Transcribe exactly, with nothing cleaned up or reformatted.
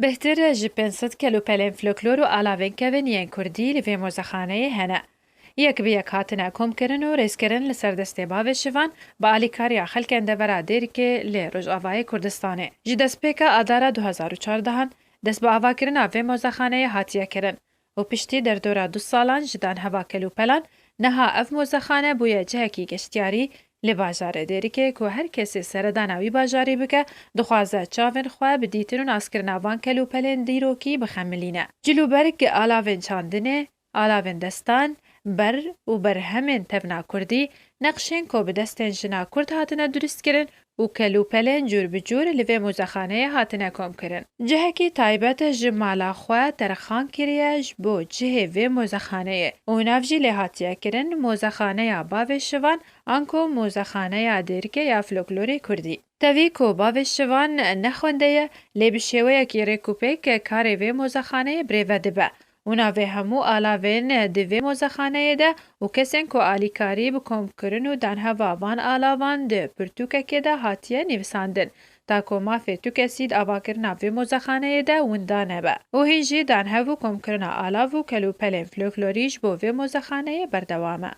Bêhtir ji pênc sed kelûpelên folklor û alavên kevin yên kurdî li vê mozexaneyê hene. Yek bi yek hatine komkirin û rêzkirin li ser destê bavê Şivan bi alîkariya xelkên devera Dêrikê li Rojavayê Kurdistanê. Ji destpêka Adara du hezar û çardehan dest bi avakirina vê mozexaneyê hatiye kirin û piştî derdora du salan ji danheva kelûpelan niha ev mozexane bûye cihekî geştiyarî li bajarê Dêrikê ku her kesê seredana wî bajarî bike, dixwaze çavên xwe bi dîtin û naskirina van kelûpelên dîrokî bixemilîne. Cilûberg, alavên çandinê, alavên destan, ber û berhemên tevna kurdî, nexşên ku bi destên jina kurd hatine durustkirin û kelûpelên cûr bi cûr li vê mozexaneyê hatine komkirin. Cihekî taybet ji mala xwe terxan kiriye ji bo cihê vê mozexaneyê û nav jî lê hatiye kirin Mozexaneya Bavê Şivan anku Mozexaneya Dêrikê ya Folklorê Kurdî. Tevî ku Bavê Şivan ne xwende ye, lê bi şêweyekî rêkûpêk karê vê mozexaneyê birêve dibe û navê hemû alavên di vê mozexaneyê de û kesên ku alîkarî bi komkirin û danheva van alavan di pirtûkekê de hatiye nivîsandin, ta ku mafê tu kesî di avakirina vê mozexaneyê de winda nebe û hîn jî danhev û komkirina alav û kelûpelên folklorî ji bo vê mozexaneyê berdewam e.